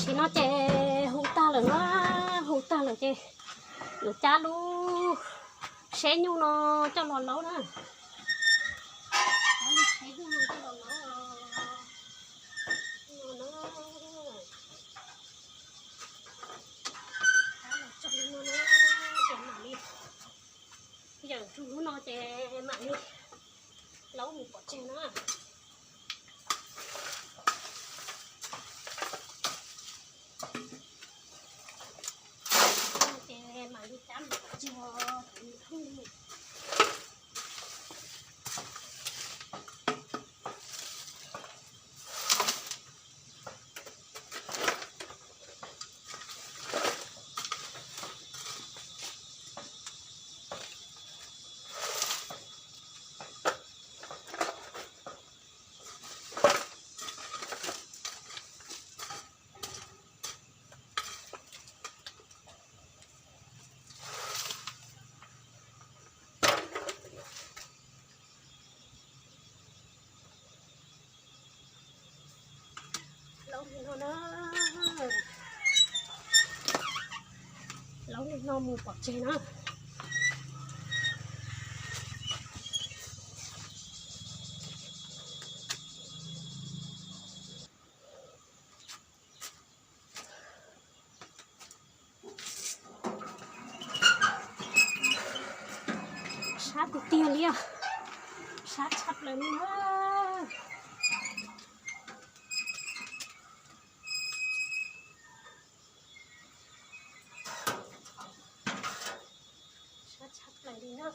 Tam sim no ces hu tag lawm na, hu tag lawm ces yuav cab lub seb nyuj no coj los laub na. Cab lub seb nyuj no coj los laub no na. Cab los txog li no na, ces mam li yawm rau lub no ces mam li laub mus pov tseg na. Ces mam li cab mus pov tseg os. Laub li no na, laub li no mus pov tseg na. Sab tiag tiag li os, sab tshaj plaws li na. Sab tshaj plaws li na.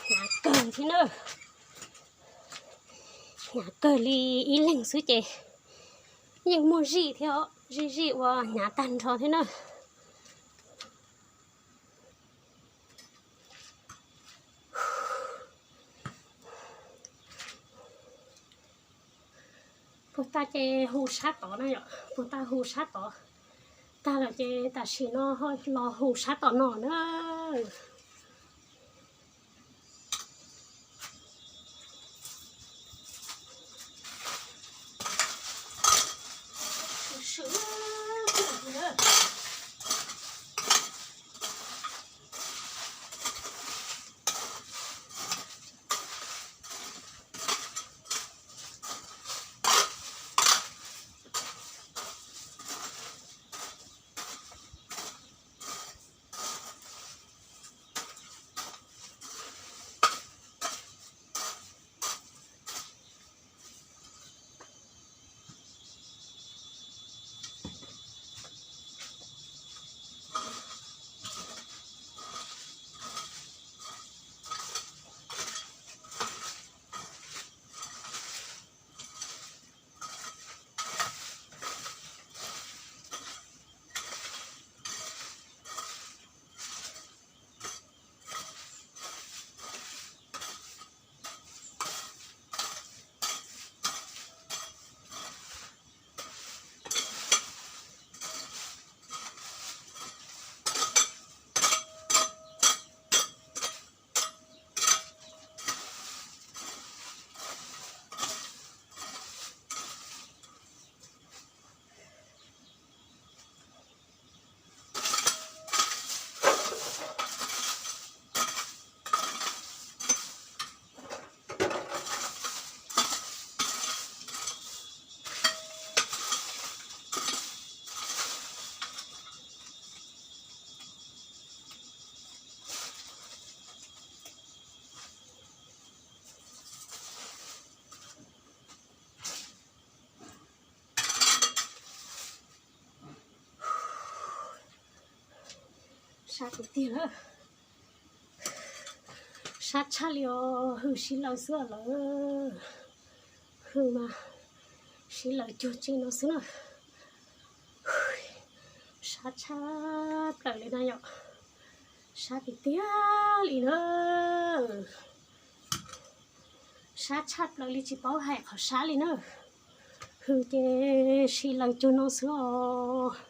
Hnyav kawg thiab na, hnyav kawg li, ib leeg xwb ces yeej muaj zij thiab os, zij zij ua hnyav tag nrho thiab na. Puag ta ces hu sab tod na yom, puag ta hu sab tod. Tag lawm ces tam sim no los hu sab tom no na. Sab tiag tiag lawm. Sab tshaj li os, hws sib law xwb lawm. Hws mas sib law cuag tsev no xwb na. Sab tshaj plaws li na yom. Sab tiag tiag li na. Sab tshaj plaws li tsis paub hais qhov sab li na. Hws ces sib law cuag no xwb os.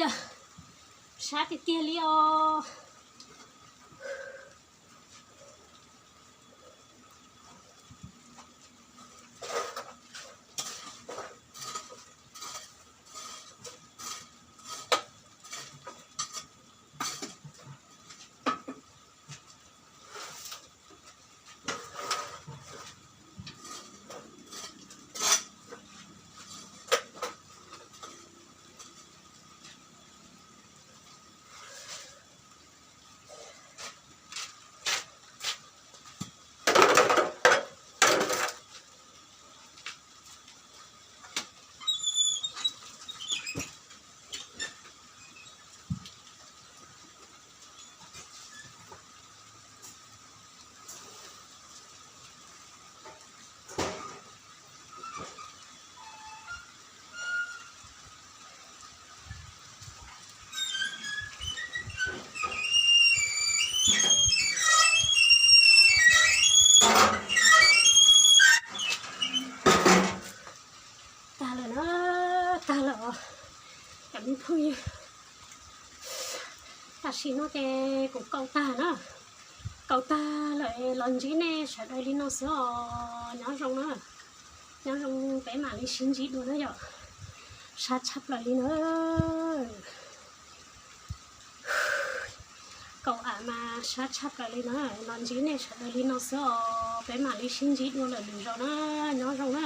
Yog sab tiag tiag li os. Tam sim no ces kuv kaus tag na, kaus tag lawm los ntsib nej sawv daws li no xwb os. Nyob zoo na, nyob zoo, peb mam li sib ntsib dua na yom. Sab tshaj plaws li na. Kaus av mas sab tshaj plaws li na, los ntsib nej sawv daws li no xwb os. Peb mam li sib ntsib dua lwm zaus na, nyob zoo na.